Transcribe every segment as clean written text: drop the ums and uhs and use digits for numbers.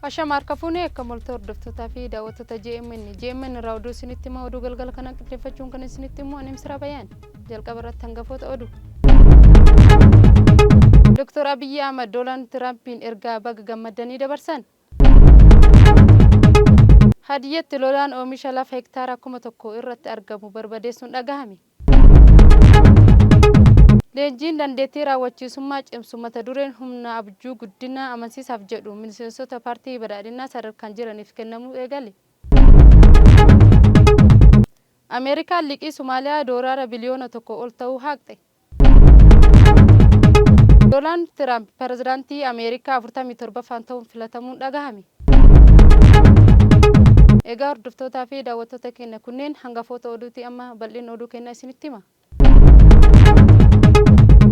Ashama harka fuunee akka molta hordoftootaa fi daawwattoota JMN. JMN irraa oduu isinitti hima. Oduu galgala kana qindeeffachuun kan isinitti himu ani Misraa Bayaan. Jalqaba irratti hangafoota oduu. Dr. Abiyyi Ahmad Doonaald Tiraampiin ergaa baga gammaddanii dabarsan. Hadiyyatti lolaan oomisha lafa hektaara 1000 irratti argamu barbadeessuun dhagahame. Leenjiin dandeettii raawwachiisummaa cimsu mata dureen humna abjuu guddina amansiisaaf jedhu miseensota paartii badhaadhinaa sadarkaan jiraniif kennamuu eegale. Ameerikaan liqii Somaaliyaa dooraara biliyoona 1 ol ta'uu haaqxe. Doonaald Tiraamp pirezidaantii Ameerikaa 47ffaan ta'uun filatamuun dhagahame. Egaa hordoftootaa fi daawwattoota keenya, kunneen hangafoota oduuti. Amma bal'ina oduu kennaa isinitti hima.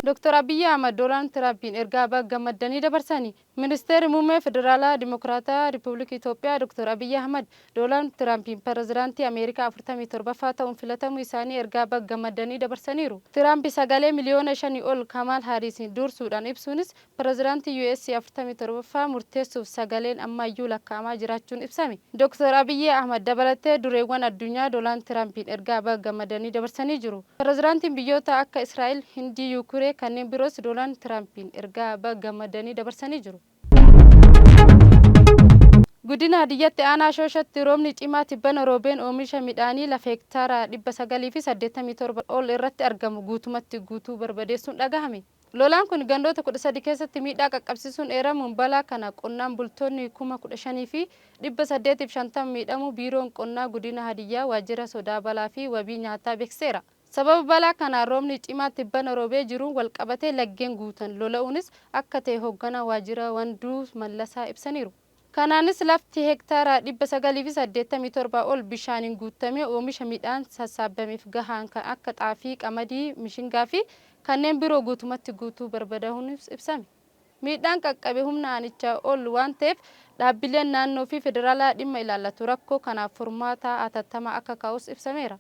Dr. Abiyyi Ahmad Doonaald Tiraampiin ergaa baga gammaddanii dabarsani. Ministeerri Muummee Federaalaa Dimokiraataa Riippubilikii Itoophiyaa Dr. Abiyyi Ahmad Doonaald Tiraampiin pirezidaantii Ameerikaa 47ffaa ta'uun filatamuu isaanii ergaa baga gammaddanii dabarsaniiru. Tiraamp sagalee miliyoona 5 ol Kamaal Haariisiin dursuudhaan ibsuunis pirezidaantii US 47ffaa murteessuuf sagaleen ammayyuu lakkaa'amaa jiraachuun ibsame. Dr. Abiyyi Ahmad dabalatee dureewwan addunyaa Doonaald Tiraampiin ergaa baga gammadanii dabarsanii jiru. Pirezidaantiin biyyoota akka Israa'el, Hindii, Yukuree kanneen biroos Doonaald Tiraampiin ergaa baga gammadanii dabarsanii jiru. Godina Hadiyyatti aanaa Shooshatti roobni cimaa tibbana roobeen oomisha midhaanii lafa hektaara 987 ol irratti argamu guutumatti guutuu barbadeessuun dhagahame. Lolaan kun gandoota 13 keessatti miidhaa qaqqabsiisuun eeramuun, balaa kana qonnaan bultoonni 15,850 miidhamuu Biiroon Qonnaa Godina Hadiyyaa Waajjira Sodaa Balaa fi Wabii Nyaataa beeksiseera. Sababa balaa kanaan roobni cimaa tibbana roobee jiruun walqabatee laggeen guutan lola'uunis akka ta'e hoogganaa waajjira Wanduu Mallasaa ibsaniiru. Kanaanis lafti hektaara 987 ol bishaaniin guutamee oomisha midhaan sassaabameef gahaan kan akka xaafii, qamadii, mishingaa fi kanneen biroo guutumatti guutuu barbadaa'uun ibsame. Miidhaan qaqqabe humna aanichaa ol waan ta'eef dhaabbileen naannoo fi federaalaa dhimma ilaallatu rakkoo kanaaf furmaata hatattamaa akka kaa'us ibsameera.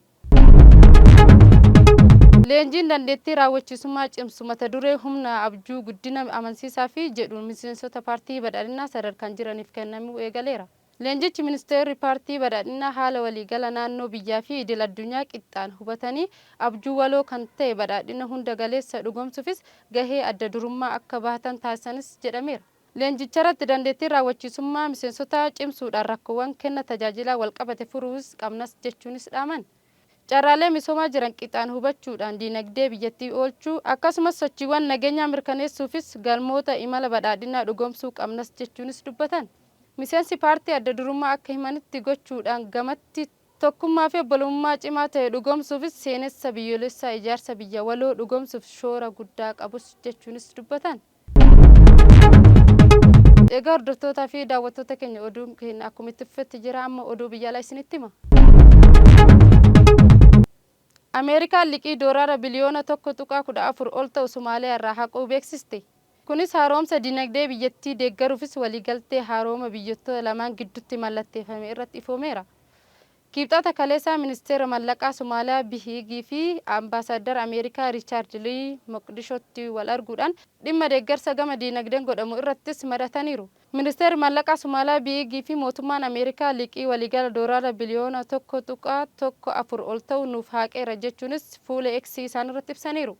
Leenjiin dandeettii raawwachiisummaa cimsu mata duree humna abjuu guddina amansiisaa fi jedhuun miseensota paartii badhaadhinaa sadarkaan jiraniif kennamuu eegaleera. Leenjichi ministeerri paartii badhaadhinaa haala waliigala naannoo, biyyaa fi idil addunyaa qixxaan hubatanii abjuu waloo kan ta'e badhaadhina hunda galeessa dhugoomsuufis gahee adda durummaa akka bahatan taasisanis jedhameera. Leenjicharratti dandeettii raawwachiisummaa miseensotaa cimsuudhaan rakkoowwan kenna tajaajilaa walqabate furuus qabnas jechuunis dhaaman. Carraalee misoomaa jiran qixaan hubachuudhaan diinagdee biyyattii oolchuu akkasumas sochiiwwan nageenyaa mirkaneessuufis galmoota imala badhaadhinaa dhugoomsuu qabnas jechuunis dubbatan. Miseensi paartii adda durummaa akka himanitti, gochuudhaan gamatti tokkummaa fi obbolummaa cimaa ta'e dhugoomsuufis seenessa biyyoolessaa ijaarsa biyya waloo dhugoomsuuf shoora guddaa qabus jechuunis dubbatan. Egaa hordoftootaa fi daawwattoota keenya, oduun keenya akkuma itti fufetti jira. Amma oduu biyya alaa isinitti hima. Ameerikaan liqii doolaara biliyoona 1.14 ol ta'u Somaaliyaa irraa haquu beeksiste. Kunis haaromsa dinagdee biyyattii deeggaruufis waliigaltee haaroma biyyoota lamaan gidduutti mallatteeffame irratti ifoomeera. Kibxata kaleessaa ministeera mallaqaa Somaaliyaa Bihiigii fi ambaasaaddara Ameerikaa Riichaard Lii Moqdishootti wal arguudhaan dhimma deeggarsa gama diinagdeen godhamu irrattis mari'ataniiru. Ministeerri mallaqaa Somaaliyaa Bihiigii fi mootummaan Ameerikaa liqii waliigala doolaara biliyoona 1.14 ol ta'u nuuf haqeera jechuunis fuula X isaan irratti ibsaniiru.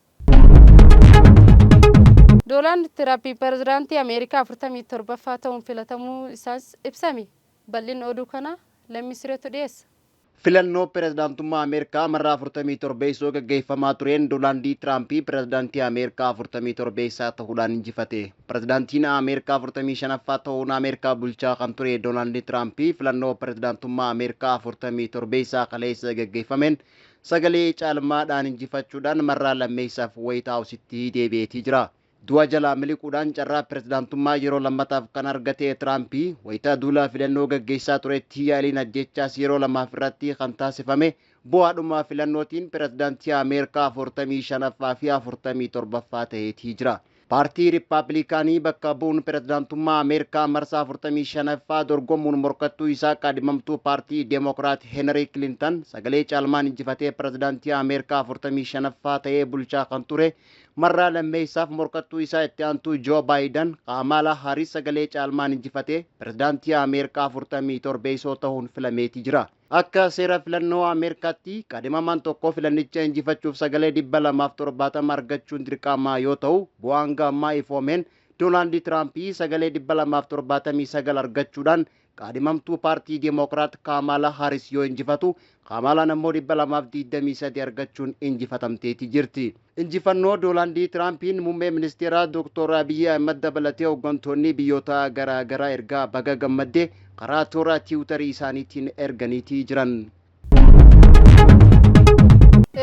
Doonaald Tiraamp pirezidaantii Ameerikaa 47ffaa ta'uun filatamuu isaas ibsame. Bal'inni oduu kana Lammii Sireetu dhiyeessa. Filannoo pirezidaantummaa Ameerikaa marraa 47 gaggeeffamaa tureen Doonaald Tiraampii pirezidaantii Ameerikaa 47 ta'uudhaan injifate. Pirezidaantiin Ameerikaa 45ffaa ta'uun Ameerikaa bulchaa kan ture Doonaald Tiraampii filannoo pirezidaantummaa Ameerikaa 47 kaleessa gaggeeffameen sagalee caalmaadhaan injifachuudhaan marraa lammeessaaf Waayit Haawusitti deebi'eetii jira. Du'a jalaa miliquudhaan carraa pirezidaantummaa yeroo lammataaf kan argate Tiraampii wayitaa duulaa filannoo gaggeessaa turetti yaaliin ajjechaas yeroo lamaaf irratti kan taasifame bu'aadhuma filannootiin pirezidaantii Ameerikaa 45ffaa fi 47ffaa ta'eetii jira. Paartii Riippaabilikaanii bakka bu'uun pirezidaantummaa Ameerikaa marsaa 45ffaa dorgomuun morkattuu isaa kaadhimamtuu paartii Deemokiraat Heenrii Kilintan sagalee caalmaan injifatee pirezidaantii Ameerikaa 45ffaa ta'ee bulchaa kan ture marraa lammeessaaf morkattuu isaa itti aantuu Joo Baayidan Kaamaalaa Haaris sagalee caalmaan injifatee pirezidaantii Ameerikaa 47 ta'uun filameeti jira. Akka seera filannoo Ameerikaatti kaadhimamaan tokko filannicha injifachuuf sagalee 270 argachuun dirqama yoo ta'u, bu'aan gammaa ifoomeen Doonaald Tiraampii sagalee 279 argachuudhaan kaadhimamtuu paartii Deemokiraat Kaamaalaa Haaris yoo injifatu, Kaamaalaan ammoo 223 argachuun injifatamteeti jirti. Injifannoo Doonaald Tiraampiin muummee ministeeraa Dr. Abiyyi Ahimad dabalatee hooggantoonni biyyoota garaa garaa ergaa baga gammaddee karaa toora tiwutarii isaaniitiin erganiitii jiran.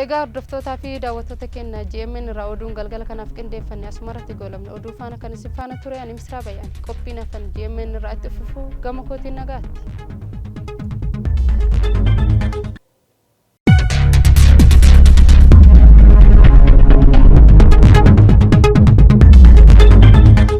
Egaa hordoftootaa fi daawwattoota keenya GMN irraa oduun galgala kanaaf qindeeffanne asumarratti goolabna. Oduu faana kan isin faana ture ani Misraa Bayyaan. Qophiin hafan GMN irraa itti fufuu gama kootiin nagaatti.